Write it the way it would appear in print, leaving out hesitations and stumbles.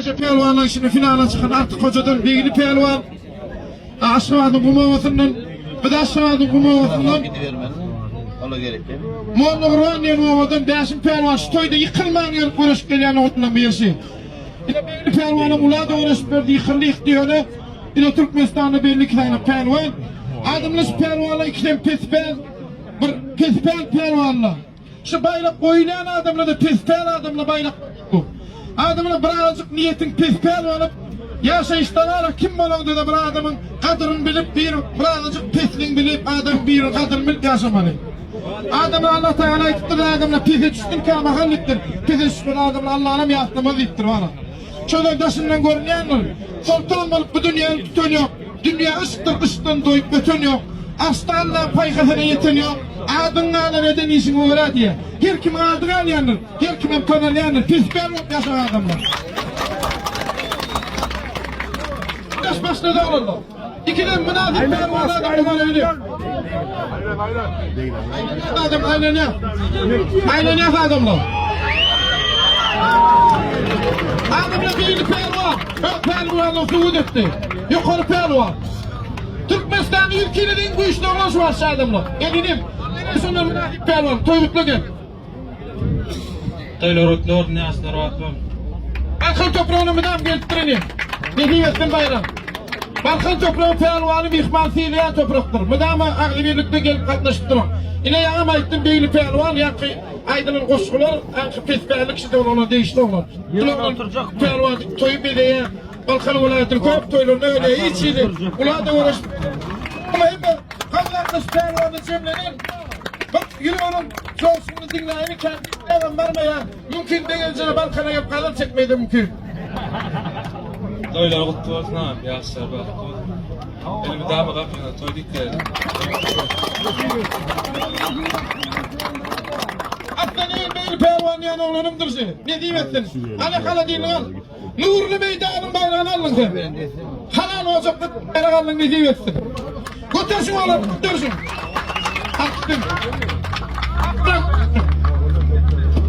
Ýaşa pälwanlaryň içinde finala çykan Artyk Hojadan Begli pälwan. Aşgabadyň gum obasyndan, biz Aşgabadyň gum obasyndan Molla Gurban diýen obadan Bäşim pälwan şu toýda ýykylman gelip göreşip gelýän oglanlaryň birisi. Ine Begli pälwanam ula-da göreşip berdi, ýykyldy, ýykdy ýöne ine Türkmenistanda belli iki sany pälwan. Adamlar şu pälwanlar ikisem pespäl, bir pespäl pälwanlar. Şu baýrak goýulýan adamlarda pespäl adamlar baýrak bu. Adamlar birazajyk niýetiň pespäl bolup, ýaşaýyşda bara kim bolaňda-da bir adamyň gadyryny bilip bir birazajyk pesligiň bilip adamyň biriniň gadyryny bilip ýaşamaly. Adamlar Allah Tagala aýdypdyr adamlar pese düşdüm kämahal diýipdir. Pese düşmeli adamlar Allahnam ýatlamaz diýipdir bara. Şolar daşyndan görünýändir. Soltan bolup bu dünýäni tutan ýok. Dünýä yşkdyr, yşkdan doýup öten ýok. Asla Allaň paýhasyna ýeten ýok. Adyň galar eden işiňe görä diýýär. Her kimiň ady galýandyr, her kimem tanalýandyr. Pespäl bolup ýaşan adamlar. Güreş başlady oglanlar. Ikiden mynasyp pälwan adamlar görebilir. Adam aýlanýar. Aýlanýar adamlar. Adamlar beýli pälwan. Öz pälwanlygyny subut etdi. Ýokary pälwan. Türkmenistanyň 100 kilode iň güýçli oglan şu wagt şu adamlar. Eminim. Ine şondan mynasyp pälwan. Toý gutly gel. Toýlar gutly bolsun, ýaşlar bagtly bolsun. Balkan topragyna mydam gelip dur inim. Nesip etsin baýram. Balkan topragy pälwany myhman sylaýan toprakdyr. Mydama agzybirlikde gelip gatnaşyp duruň. Ine ýaňam aýtdym Begli pälwan ýaňky aýdylan goşgular aňky pespällik şidir oňa degişli oglan. Bular pälwan toýy bezeýär. Balkan welaýatynyň köp toýlarynda öyle hiç hili ula-da göreşip hemme Gazagystan pälwany jemlenen bir ýüreginiň joşgunyny diňläýeli käbirem barmaýar. Mümkin begenjine Balkana gelip gazal çekmeýde mümkin. Toýlar gutly bolsun agam, ýaşlar bagtly bolsun. Elmydama gapyňyza toý diýip gelelim. Aslan il beýli pälwan diýen oglanymdyr şu. Nesip etsin. Ana holodilnik al. Nurly meýdanyň baýragyny aldyň sen. Halal ojakda baýrak aldyň nesip etsin. Göterşiň oglum, göterşiň. Atdym.